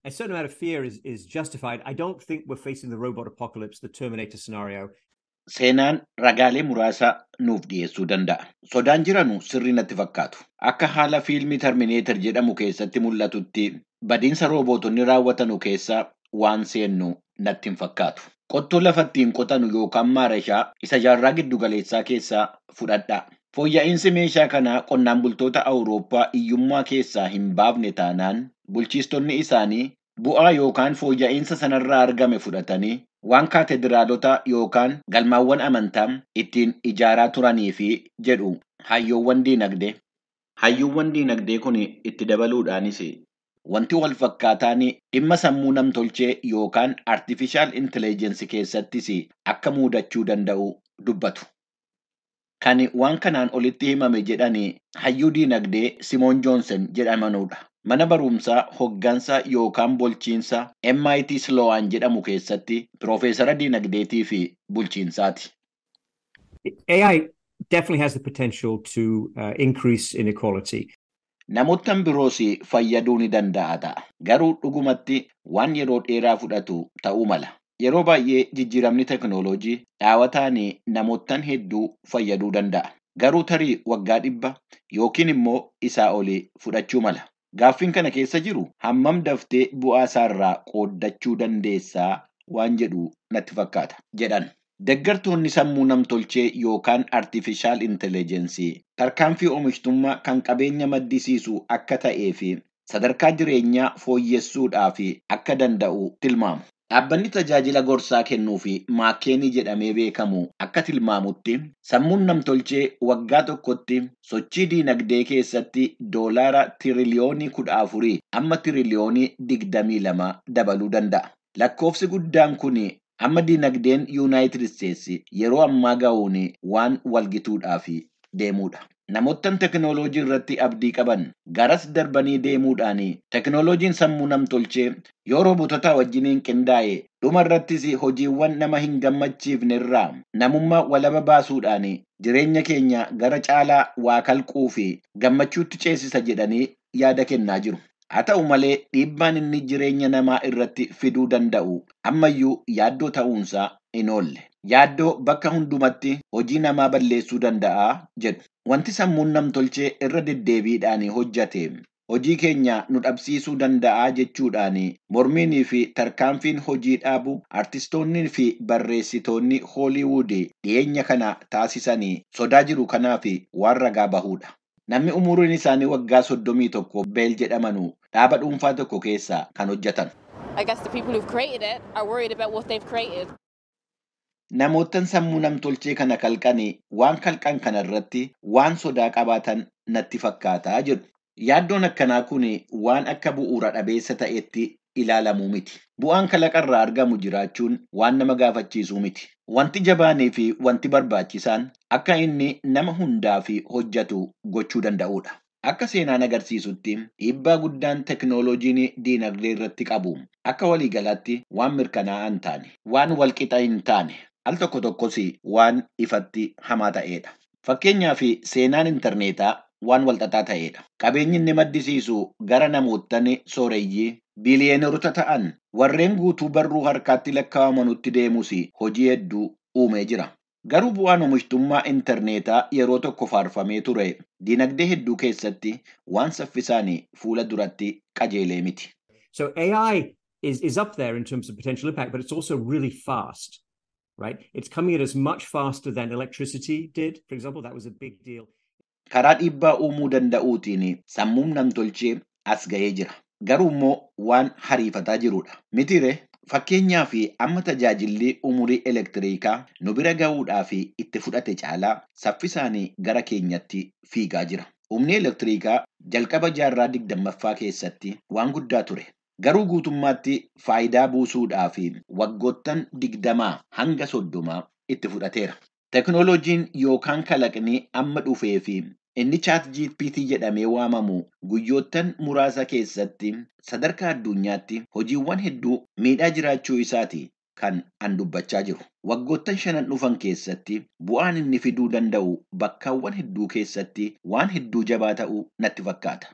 A certain amount of fear is justified. I don't think we're facing the robot apocalypse, the Terminator scenario. Seenaan ragaalee muraasa nuuf dhiyeessuu danda'a. Sodaan jiranu sirrii natti fakkaatu. Akka haala fiilmii Terminator jedhamu keessatti mul'atutti badiinsa roobootonni raawwatanu keessa waan seennu natti hin fakkaatu. Qottoo lafa ittiin qotanu yookaan maarashaa isa jaarraa giddugaleessaa keessaa fudhadhaa. Fooyya'insi meeshaa kanaa qonnaan bultoota Awurooppaa hiyyummaa keessaa hin baafne taanaan, bulchiistonni isaanii bu'aa yookaan fooyya'insa sanarraa argame fudhatanii waan kaatedraalota yookaan galmaawwan amantaa ittiin ijaaraa turanii fi jedhu hayyoowwan diinagdee. Hayyuuwwan diinagdee kun itti dabaluudhaanis, wanti wal fakkaataan dhimma sammuu namtolchee yookaan artificial intelligence keessattis akka mudachuu danda'u dubbatu. Kan waan kanaan olitti himame jedhanii hayyuu diinagdee Simoon Joonsen jedhamanudha. Mana barumsaa hoggansa yookaan bulchiinsa MIT Sloan jedhamu keessatti piroofeesara diinagdeetii fi bulchiinsaati. AI definitely has the potential to increase inequality. Namoottan biroos fayyaduu ni danda'a ta'a. Garuu dhugumatti waan yeroo dheeraa fudhatu ta'uu mala. Yeroo baay'ee jijjiiramni teknooloojii dhaawataan namoottan hedduu fayyaduu danda'a. Garuu tarii waggaa 100 yookiin immoo isaa olii fudhachuu mala. Gaaffiin kana keessa jiru hammam daftee bu'aa isaarraa qooddachuu dandeessaa waan jedhu natti fakkaata jedhan. Deeggartoonni sammuu namtolchee yookaan artificial intelligence tarkaanfii oomishtummaa kan qabeenya maddisiisu akka ta'ee fi sadarkaa jireenyaa fooyyessuudhaaf akka danda'u tilmaamu. Dhaabbanni tajaajila gorsaa kennuu fi McKinsey jedhamee beekamu akka tilmaamutti, sammuun namtolchee waggaa tokkotti sochii diinagdee keessatti doolaara tiriliyoonii 14 amma tiriliyoonii 22 dabaluu danda'a. Lakkoofsi guddaan kun amma diinagdeen Yuunaayitid Isteetsi yeroo ammaa ga'uun waan walgituudhaaf deemudha. Namoottan teknooloojii irratti abdii qaban garas darbanii deemuudhaan, teknooloojiin sammuu namtolchee yoo roobotota wajjiniin qindaa'e, dhuma irrattis hojiiwwan nama hin gammachiifne irraa namummaa walaba baasuudhaan jireenya keenya gara caalaa waa kalquu fi gammachuutti ceesisa jedhanii yaada kennaa jiru. Haa ta'u malee, dhiibbaan inni jireenya namaa irratti fiduu danda'u ammayyuu yaaddoo ta'uunsaa hin oolle. Yaaddoo bakka hundumatti hojii namaa balleessuu danda'a jedhu. Wanti sammuun namtolchee irra deddeebiidhaan hojjate hojii keenya nu dhabsiisuu danda'a jechuudhaan mormiinii fi tarkaanfiin hojii dhaabu artistoonnii fi barreessitoonni Hooliwuud dhiyeenya kana taasisanii sodaa jiru kanaaf waan ragaa bahudha. Namni umuriin isaanii waggaa 31 Beel jedhamanu dhaaba dhuunfaa tokko keessaa kan hojjetan. I guess the people who've created it are worried about what they've created. Namoottan sammuu namtolchee kana kalqanii waan kalqan kana irratti waan sodaa qabaatan natti fakkaataa jedhu. Yaaddoon akkanaa kun waan akka bu'uura dhabeessa ta'etti ilaalamuu miti. Bu'aan kalaqarraa argamu jiraachuun waan nama gaafachiisuu miti. Wanti jabaanii fi wanti barbaachisaan akka inni nama hundaaf hojjetu gochuu danda'udha. Akka seenaan agarsiisutti, dhiibbaa guddaan teknooloojiin diinagdee irratti qabu akka waliigalaatti waan mirkanaa'aa hin taane, waan walqixa hin taane, al tokko tokkos waan ifatti hamaa ta'edha. Fakkeenyaaf, seenaan intarneetaa waan walxaxaa ta'edha. Qabeenyi inni maddisiisu gara namoottan sooreyyii biiliyeenerota ta'an warreen guutuu barruu harkaatti lakkaa'amanutti deemus hojii hedduu uumee jira. Garuu bu'aan oomishtummaa intarneetaa yeroo tokko faarfamee ture dinagdee hedduu keessatti waan saffisaan fuula duratti qajeelee miti. So AI is up there in terms of potential impact, but it's also really fast, right? It's coming at us much faster than electricity did. For example, that was a big deal. Karaa dhiibbaa uumuu danda'uutiin sammuun namtolchee as ga'ee jira. Garuu immoo waan hariifataa jirudha. Mitiire, fakkeenyaa fi amma tajaajilli umurii elektiriikaa nu bira ga'uudhaaf itti fudhate caalaa saffisaan gara keenyatti fiigaa jira. Humni elektiriikaa jalqaba jaarraa 20ffaa keessatti waan guddaa ture. Garuu guutummaatti faayidaa buusuudhaaf waggoottan 20 hanga 30 itti fudhateera. Teknooloojiin yookaan kalaqni amma dhufee fi inni ChatGPT jedhamee waamamu guyyoottan muraasa keessatti sadarkaa addunyaatti hojiiwwan hedduu miidhaa jiraachuu isaati kan an dubbachaa jiru. Waggoottan shanan dhufan keessatti bu'aan inni fiduu danda'u bakkaawwan hedduu keessatti waan hedduu jabaa ta'uu natti fakkaata.